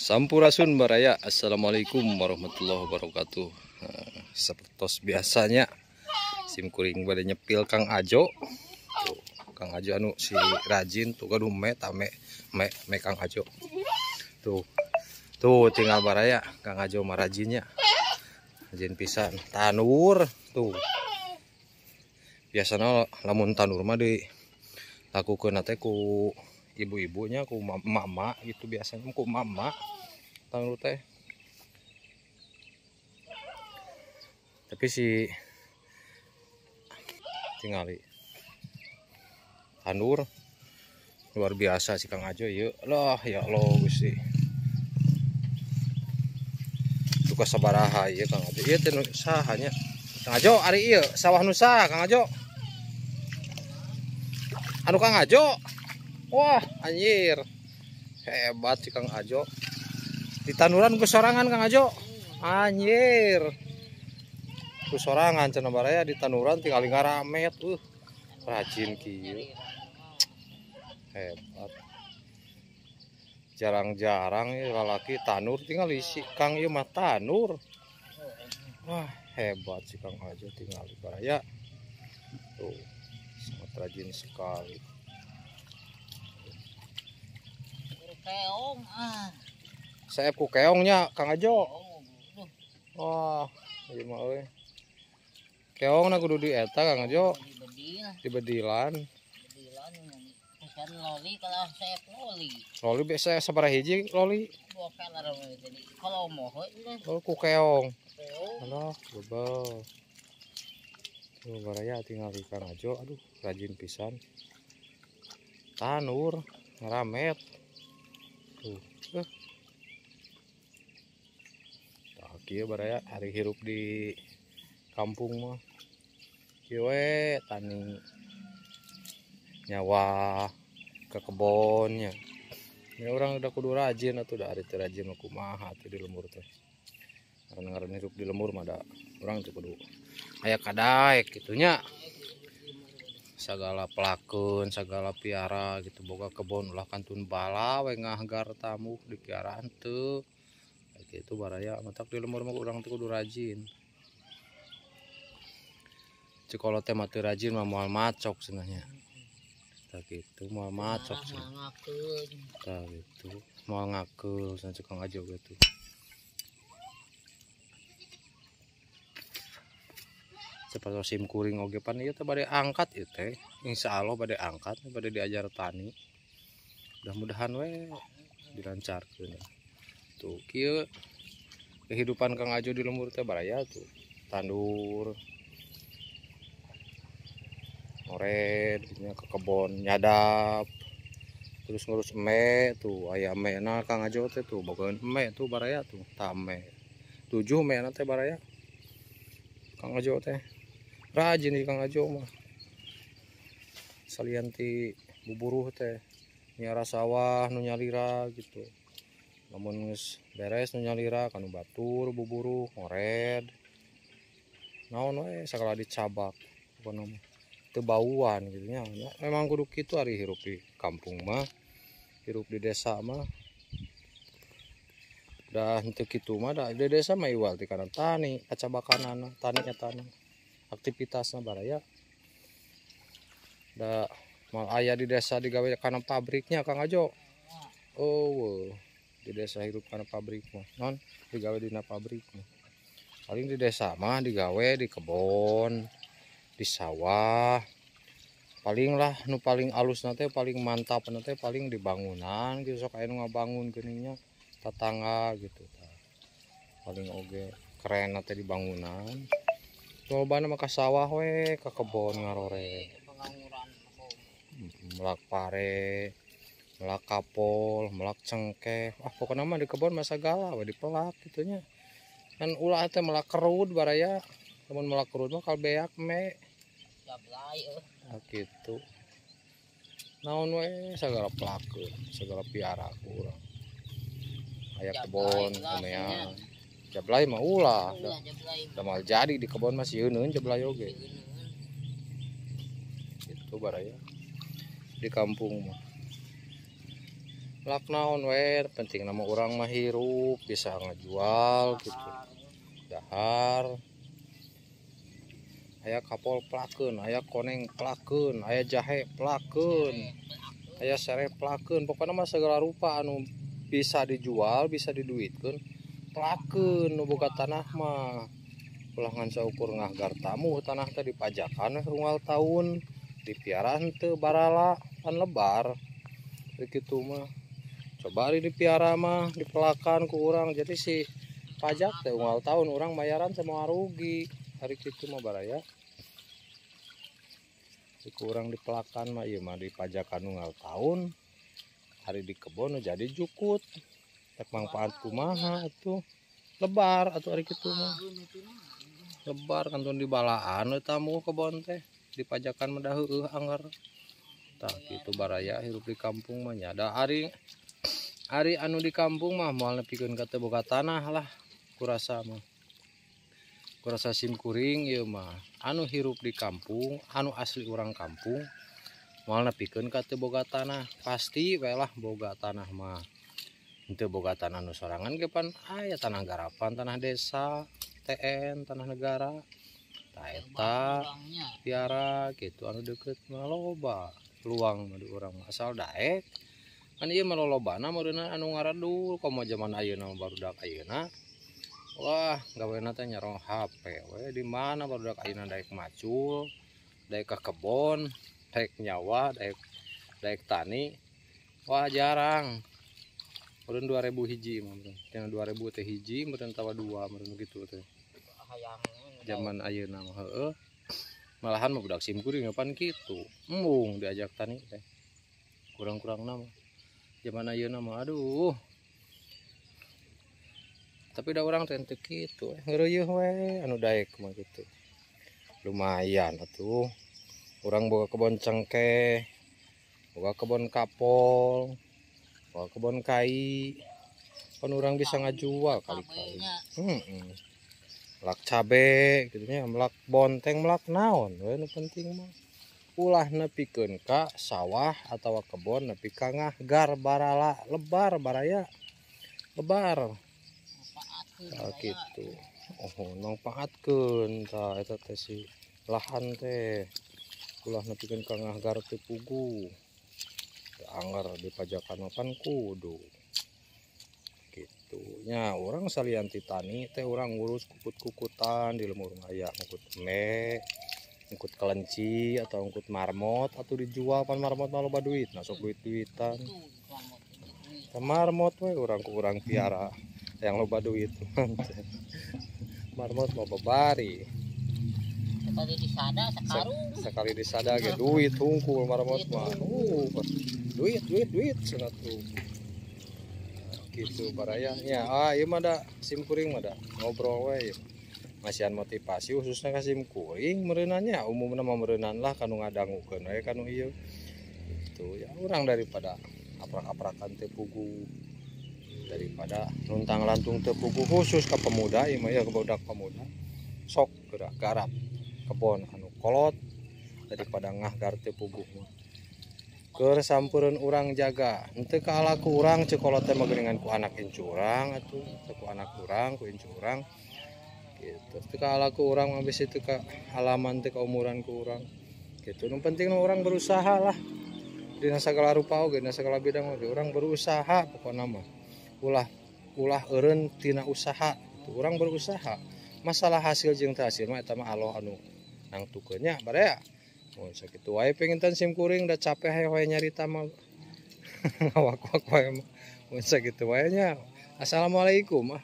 Sampurasun baraya. Assalamualaikum warahmatullahi wabarakatuh. Seperti biasanya sim kuring bade nyepil Kang Ajo. Tuh, Kang Ajo anu si rajin tuh gaduh me tame me me Kang Ajo. Tuh. Tuh tinggal baraya Kang Ajo mah rajinnya. Rajin pisan tanur tuh. Biasana lamun tanur mah dilakukeun teh ku ibu-ibunya, ku mama gitu biasanya, ku mama tanur teh. Tapi si tingali tanur luar biasa si Kang Ajo ieu. Lah ya Allah Gusti. Duka sabaraha ieu Kang Ajo. Ieu teh nu saha nya? Kang Ajo ari ieu sawah nu saha Kang Ajo? Anu Kang Ajo. Wah, anjir. Hebat si Kang Ajo. Di tanuran ku sorangan Kang Ajo. Anjir. Ku sorangan cenah baraya di tanuran tinggal ngaramet. Rajin kieu. Hebat. Jarang-jarang ya lalaki tanur tinggal isi Kang ieu mah tanur. Wah, hebat si Kang Ajo tinggal baraya. Tuh, sangat rajin sekali. Keong ah. Saya ku keongnya Kang Ajo. Wah, ieu mah euy. Keongna kudu di eta Kang Ajo. Dibedilan. Bedilan pesan loli kalau saya loli. Loli biasa sabaraha hiji loli? Dua peler jadi. Kalau moho oh, ku keong. Alah, bebel. Tuh baraya tinggal Kang Ajo, aduh rajin pisan. Tanur, ngaramet. Tuh. Tah kieu baraya hari hirup di kampung mah. Kieu we tani nyawa ke kebonnya. Ini orang udah kudu rajin atuh da ari teu rajin mah kumaha atuh di lembur teh. Ngaran-ngaran hirup di lembur mah da urang teh kudu aya kadaek kitu nya. Sagala pelakeun, sagala piara gitu, boga kebon ulah kantun bala we ngahgar tamu di piaraan teu. Kitu baraya matak di lembur mah urang teh kudu rajin. Cek kalau teh mah teu rajin mah moal macok cenah nya. Tah kitu moal macok cenah. Tah kitu moal ngakeul cenah cek Kang Ajo gitu. Seperti sim kuring oge pan ieu teh bade angkat ieu teh. Insyaallah bade angkat, bade diajar tani. Mudah-mudahan we dilancarkeun. Tuh kieu kehidupan Kang Ajo di lembur teh baraya tuh. Tandur, ngored nya ke kebon nyadap, terus ngurus eme tuh, aya emena Kang Ajo teh tuh, bogaeun eme tuh baraya tuh, tah eme. 7 emena teh baraya. Kang Ajo teh rajin di Kang Ajo mah. Salian ti buburuh teh miara sawah nu nyalira gitu. Lamun geus beres nu nyalira kanu batur buburuh ngored. Naon we sagala dicabak pokona mah. Teu bauan gitu nya. Memang kudu kitu ari hirup di kampung mah, hirup di desa mah. Dah henteu kitu mah da di desa mah iwal ti kana tani, kacabakanana, tani eta aktivitasna baraya. Da mal aya di desa digawe kana pabriknya Kang Ajo. Oh, di desa hirup kana pabrik mah. Non digawe dina pabrik mah. Paling di desa mah digawe di kebon, di sawah. Paling lah nu paling alus teh paling mantap teh paling di bangunan gitu sok aya nu ngabangun geuning nya tetangga gitu tah. Paling oge keren teh di bangunan. Lobana mah ka sawah we, ka kebon ngarore. Melak pare, melak kapol, melak cengkeh. Ah pokona mah di kebon mah sagala we dipelak kitu nya. Kan ulah teh melak kerud baraya. Lamun melak kerud mah kalbeak me. Jablay euy. Nah, gitu. Naon we sagala pelakeun, sagala piara ku urang. Aya kebon komean. Jablay mah ulah. Da mal jadi di kebon mah sieuneun jablay oge. Gitu baraya. Di kampung mah. Melak naon we, penting nama urang mah hirup bisa ngajual gitu. Dahar. Aya kapol pelakeun, aya koneng pelakeun, aya jahe pelakeun, aya sereh pelakeun. Pokokna mah segala rupa anu bisa dijual, bisa diduitkeun, pelakeun nu boga tanah mah. Ulah ngan saukur ngahgar tamu tanah teh dipajakan we unggal taun, dipiara henteu barala pan lebar. Kitu mah. Coba ari dipiara mah dipelakan ku urang jadi si pajak teh unggal tahun urang bayaran sama rugi. Hari kitu mah baraya. Si kurang dipelakan mah ieu mah dipajakan unggal tahun. Hari di kebon jadi jukut. Rek mangfaat kumaha atuh. Lebar atuh ari kitu mah. Lebar kantun dibalaan we tamu kebon teh dipajakan mah da heueuh anggar. Tah kitu baraya hirup di kampung mah nya. Da ari anu di kampung mah moal nepikeun ka teu boga tanah lah kurasa mah. Kurasa sim kuring ieu mah anu hirup di kampung, anu asli urang kampung moal nepikeun ka teu boga tanah, pasti we lah boga tanah mah. Henteu boga tanah nu sorangan ge pan aya tanah garapan, tanah desa, TN, tanah negara. Tah eta piara kitu anu deukeut mah loba peluang mah di urang mah asal daek. Kan ieu mah lolobana meureunna anu ngaradul komo jaman ayeuna mah barudak ayeuna. Wah, gawena teh nyarong HP we di mana barudak ayeuna daek macul, daek ka kebon, daek nyawa, daek tani. Wah, jarang. Meureun 2000 hiji mah meureun. Tina 2000 teh hiji meureun tawa 2 meureun kitu teh. Jaman ayeuna mah heueuh. Malahan mah budak sim kuring pan kitu. Embung diajak tani teh. Kurang-kurangna mah. Jaman ayeuna mah aduh. Tapi da urang teh teu kitu, ngeureuyeuh we anu daek mah kitu. Lumayan atuh. Urang boga kebon cengkeh, boga kebon kapol, boga kebon kai. Pan urang bisa ngajual kali-kali. Melak cabe kitu nya, melak bonteng, melak naon we nu penting mah. Ulah nepikeun ka sawah atawa kebon nepi ka ngahgar barala lebar baraya lebar. Tah kitu. Oh, mangpaatkeun tah eta teh si lahan teh. Ulah nepikeun ka ngahgar teu puguh. Teu anggar dipajakan mah pan kudu. Kitu nya urang salian ti tani teh urang ngurus kukut-kukutan di lemur aya ngukut embe, ngukut kelenci atau ngukut marmot atau dijual pan marmot mah loba duit, nah sok duit-duitan. Marmot we urang ku urang piara yang loba duit. Marmot mah babari. Sekali disada sakarung. Sekali disada ge duit hungkul marmot mah. Duit duit duit cenah tuh. Gitu baraya nya. Ah ieu mah da sim kuring mah da ngobrol we. Masihan motivasi khususnya ka sim kuring meureunanya umumna mah meureunan lah kanu ngadangukeun we kanu ieu. Gitu ya urang daripada aprak-aprakan teu puguh, daripada luntang-lantung teu puguh khusus ka pemuda ieu mah ya ka budak pemuda sok gerak garap kebon anu kolot daripada ngahgar teu puguh mah. Keur sampureun urang jaga henteu kaala ku urang ceuk kolot teh mah geuningan ku anak incu urang atuh, teu ku anak urang ku incu urang gitu. Teu kaala ku urang mah bisi teu ka halaman teu ka umuran ku urang gitu. Nu penting mah urang berusaha lah dina sagala rupa oge dina sagala bidang oge urang berusaha pokona mah. Ulah eureun tina usaha gitu. Urang berusaha masalah hasil jeung teu hasil mah eta mah Allah anu nangtukeun nya baraya. Mun sakitu wae penginten sim kuring da capek hayo we nyarita mah. Ngawak-wak wae mah. Mun sakitu wae nya. Assalamualaikum.